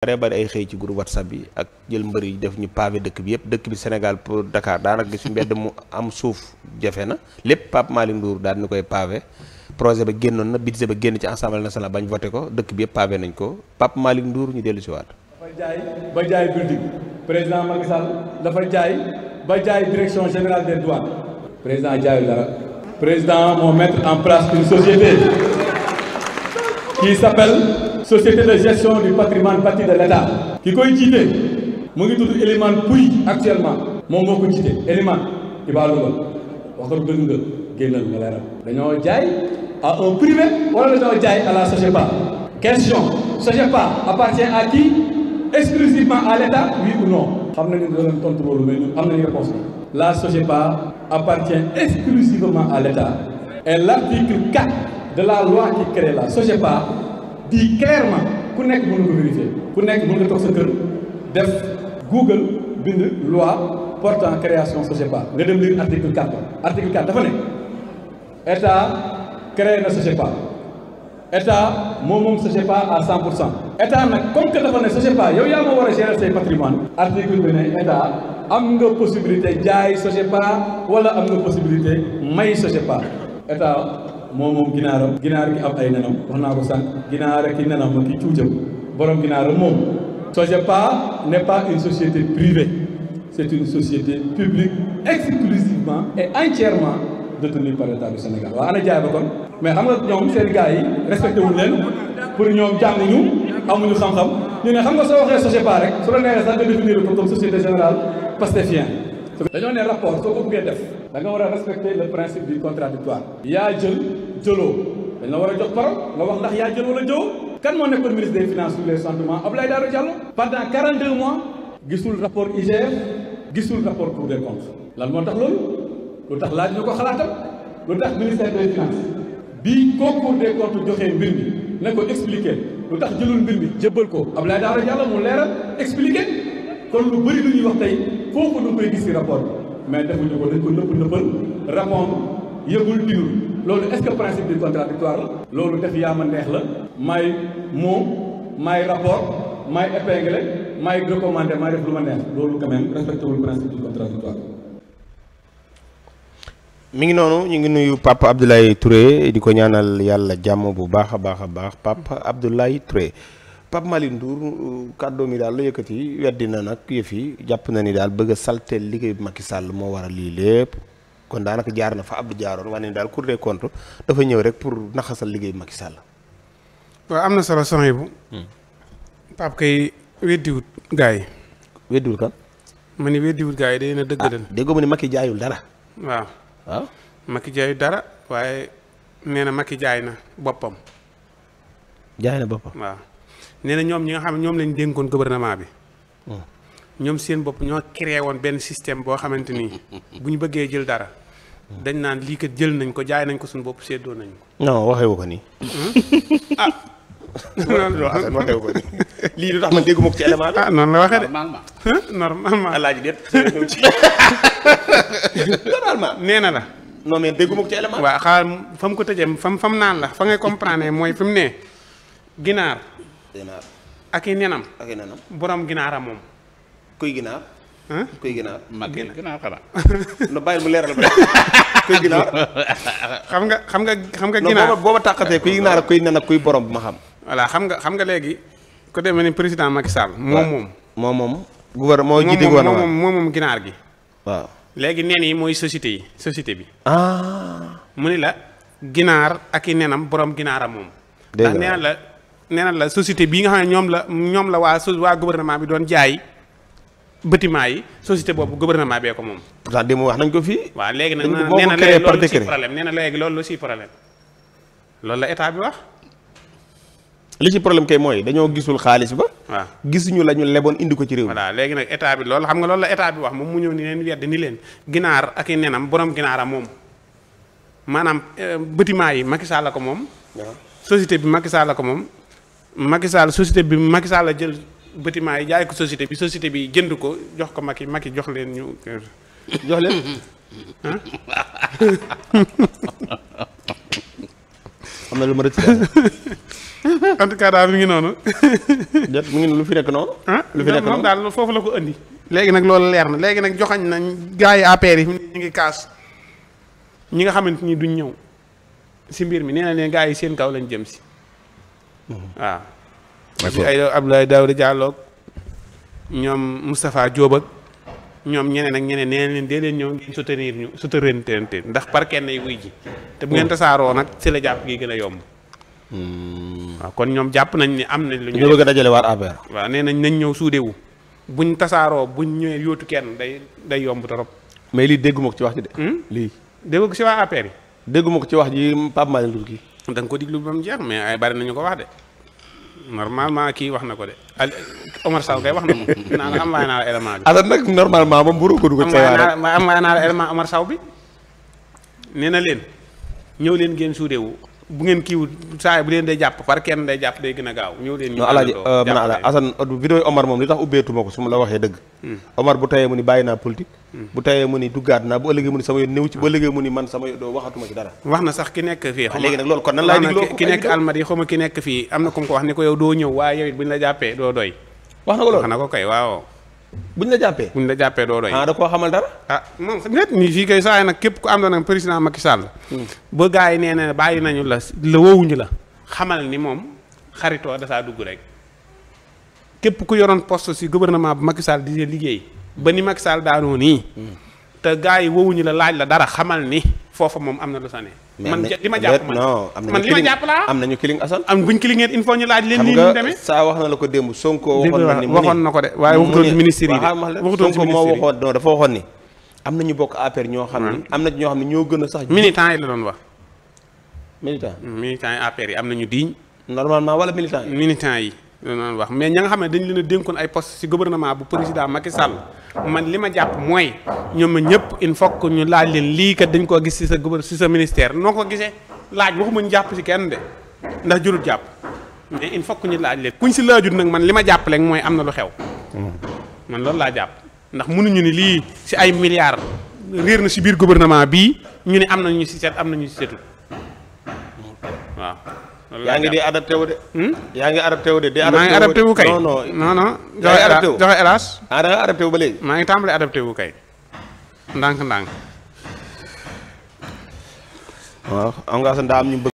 bare bari ay xëy ci groupe WhatsApp bi ak jël mbër yi def ñu pavé dëkk bi yëpp dëkk bi Sénégal pour Dakar daanaka gis mbedd mu am suuf jafe na lépp Pape Malick Ndour daal ni koy pavé projet ba génnoon na budget ba génn ci Assemblée nationale bañ voté ko dëkk bi yëpp pavé nañ ko Pape Malick Ndour ñu dellu si waat. ba jaay building président Macky Sall dafa jaay ba jaay direction générale des douanes président jaayul dara. président moo mettre en place une société qui s'appelle Société de gestion du patrimoine bâti de l'État. ki koy jiite mu ngi tudd Elimane Pouy actuellement moom moo ko jiite Elimane ki baa lugal wax ko dëgg nga génnal nga leeral dañoo jaay à un privé wala dañoo jaay à la SOGEPA. question SOGEPA appartient à qui? Exclusivement à l'État, oui ou non? xam nañu doon tontu loolu mais ñun am nañu réponse bi. La SOGEPA appartient exclusivement à l'État et l'article 4 de la loi qui crée la SOGEPA dit clairement ku nekk mën nga ko vérifier ku nekk mën nga toog sa kër def Google bind loi portant création SOGEPA nga dem lire article 4 article 4 dafa ne État créé na SOGEPA État moom SOGEPA à 100%. État nag comme que dafa ne SOGEPA yow yaa ma war a gérer say patrimoine article bi ne État am nga possibilité jaay SOGEPA wala am nga possibilité may SOGEPA État moom ginaaram ginaar gi am ay nenam wax naa ko sànq ginaar ki nenam ki cuucam borom ginaaram moom. SOGEPA n'est pas une société privée c'est une société publique exclusivement et entièrement détenue par l'État du Sénégal. waaw ana jaay ba kon mais xam nga ñoom seen gars yi respecté wuñ leen pour ñoom jànguñu amuñu xam-xam ñu ne xam nga soo waxee SOGEPA rek su la neexee sax nga définir ko comme société générale pastefien. dañoo ne rapport soo ko bëggee def da nga war a respecter le principe du contradictoire yaa jël jëloo dañ la war a jox parole nga wax ndax yaa jël wala jëwoo. kan moo nekkoon ministre des finances sous les sentiments Abdoulaye Daouda Diallo pendant 42 mois gisul rapport IGF gisul rapport Cour des comptes lan moo tax loolu lu tax laaj ñu ko xalaatam lu tax ministère des finances bi ko Cour des comptes joxee mbir mi ne ko expliquer lu tax jëlul mbir mi jébbal ko Abdoulaye Daouda Diallo mu leeral expliquer kon lu bëri lu ñuy wax tey foofu du koy gis ci rapport bi mais defuñu ko dañ ko nëppal répondre yëgul tinul loolu est-ce que principe du contradictoire la loolu def yaa ma neex la may moom may rapport may épinglé may recommandé may def lu ma neex loolu quand même respecté wul principe du contradictoire. mi ngi noonu ñu ngi nuyu Papa Abdoulaye Touré di ko ñaanal yàlla jàmm bu baax a baax Papa Abdoulaye Touré. Pape Malick Ndour kàddoo mi daal la yëkkati weddi na nag yëf yi jàpp na ni daal bëgg a salteel liggéey bu Macky Sall moo waral lii lépp kon daanaka jaar na fa Abdou jaaroon wane ni daal Cour des comptes dafa ñëw rek pour naxasal liggéey bu Macky Sall. waaw am na solo soxna bu Pape kay weddiwut gaa yi. weddiwut kan. ma ni weddiwut gaa yi day na dëgg leen. déggoo ma ni Macky jaayul dara. waaw. waaw. Macky jaayul dara waaye nee na Macky jaay na boppam. jaay na boppam waaw. nee na ñoom ñi nga xam ne ñoom lañ dénkoon gouvernement bi ñoom seen bopp ñoo créé woon benn système boo xamante ni bu ñu bëggee jël dara dañ naan lii kat jël nañ ko jaay nañ ko suñu bopp séddoo nañ ko. non waxewu ko nii. ah. waxewu ko nii lii lu tax man dégguma ko ci élément bi. ah noonu la waxee de normalement. alaaji déet ñëw ci normalement nee na la. non mais dégguma ko ci élément. waaw xaar fa mu ko tëjee fam naan la fa ngay comprendre mooy fi mu ne ginaar. ginaar ak i nenam. ak i nenam. borom ginaaram moom. kuy ginaar. kuy ginaar. mag ginaar xanaa. no bàyyi mu leeral ba kuy ginaar. xam nga ginaar non booba tàqatee kuy ginaar ak kuy nen ak kuy borom bi ma xam. voilà xam nga léegi ku demee ni président Macky Sall. moom gouvernement moo jiite gouvernement moom ginaar gi. waaw léegi nen yi mooy société bi. mu ni la ginaar ak i nenam borom ginaaram moom. ndax nee na la société bii nga xam ne ñoom la waa gouvernement bi doon jaay bâtiment yi société boobu gouvernement bee ko moom. pourtant démb wax nañ ko fii. waaw léegi nag nee na léegi loolu si problème nee na léegi loolu si problème loolu la état bi wax. li ci problème kay mooy dañoo gisul xaalis ba. waaw gisuñu la ñu leboon indi ko ci réew mi. voilà léegi nag état bi loolu xam nga loolu la état bi wax moom mu ñëw ni leen wedd ni leen ginaar ak i nenam borom ginaaram moom maanaam bâtiment yi Macky Sall la ko moom. société bi Macky Sall la ko moom. Macky Sall société bi Macky Sall la jël bâtiment yi jaay ko société bi jënd ko jox ko Macky jox leen ñu jox leen am na lu ma rëcc en tout cas daal mi ngi noonu. jot mi ngi lu fi nekk noonu. lu fi nekk noonu daal foofu la ko andi. léegi nag loolu leer na léegi nag joxañ nañ gars yi APR yi ñu ngi kaas ñi nga xamante ni duñ ñëw si mbir mi nee na leen gars yi seen kaw lañ jëm si. waaw. fi ay Abdoulaye Daouda Diallo ñoom Moustapha Diop ak ñoom ñeneen ak ñeneen nee leen dee leen ñëw ngeen soutenir ndax par kenn ay wuy ji te bu ngeen tasaaroo nag si la jàpp gi gën a yomb. waaw kon ñoom jàpp nañ ni am nañ lu ñu bëgg a dajale waat APR. waaw nee nañ ñëw suudewu buñ tasaaroo buñ ñëwee yóotu kenn day yomb trop. mais lii dégguma ko ci wax ji de. lii déggu ko si waa APR yi. dégguma ko ci wax ji Pape Malick Ndour kii. da nga ko diglu ba mu jeex mais ay bari nañu ko wax de normalement kii wax na ko de Omar Sow kay wax na ko naa la am waaye naa la élément bi. alors nag normalement moom bu ko dugg ci am waaye naa la élément Omar Sow bi nee na leen ñëw leen ngeen suudewu bu ngeen kiiwul saa bu leen day jàpp par kenn day jàpp day gën a gaaw ñëw leen. ñu alaaji man Assane vidéo Omar moom li tax ubbeetuma ko su ma la waxee dëgg. Omar bu tayee mu ni bàyyi naa politique. bu tayee mu ni duggaat naa bu ëllëgee mu ni sama yoon néew ci bu ëllëgee mu ni man sama yoon waxatuma ci dara. wax na sax ki nekk fii. léegi nag loolu kon nan laay digloo ki nekk Almadi xaw ma ki nekk fii am na ku ko wax ni ko yow doo ñëw waaye yow it buñ la jàppee doo doy. wax na ko loolu wax na ko kay waaw. buñ la jàppee doo doy. da koo xamal dara. moom net ni fii kay saa yi nag képp ku am na nag président Macky Sall. ba gars yi nee na bàyyi nañu la woowuñu la xamal ni moom xaritoo dasaa dugg rek képp ku yoroon poste si gouvernement bu Macky Sall di liggéey ba ni Macky Sall daanoo nii. te gars yi woowuñu la laaj la dara xamal ni foofa moom am na lu sa ne. man li ma jàpp man li ma jàpp laa am nañu kiling Assane. am buñ kilingeen il faut ñu laaj leen. nii ñu demee saa wax na la ko démb Sonko. waxoon na ko de waaye waxutoon ministre yi de waxutoon Sonko moo waxoon non dafa waxoon ni. am na ñu bokk APR ñoo xam ni. am na ñoo xam ne ñoo gën a sax. militant yi la doon wax. militant yi APR yi am nañu diiñ. normalement wala militant yi. militant yi la doon wax mais ña nga xam ne dañ leen a dénkoon ay poste ci gouvernement bu président Macky Sall man li ma jàpp mooy ñoom ñëpp il faut que ñu laaj leen lii kat dañ koo gis ci sa ministère noo ko gisee laaj waxuma ñu jàpp ci kenn de ndax jurul jàpp mais il faut que ñu laaj leen kuñ ci laajut nag man li ma jàpp rek mooy am na lu xew. man loolu laa jàpp ndax mënuñu ni lii ci ay milliards réer na ci biir gouvernement bii ñu ne am na ñu ci set am na ñu ci setul waaw. yaa ngi di adapté wu de. yaa ngi adapté wu de. maa ngi adapté wu kay non joxe hélas. da nga adapté wu ba léegi. maa ngi tàmbalee adapté wu kay ndànk-ndànk. waaw am nga sa ndaa am ñu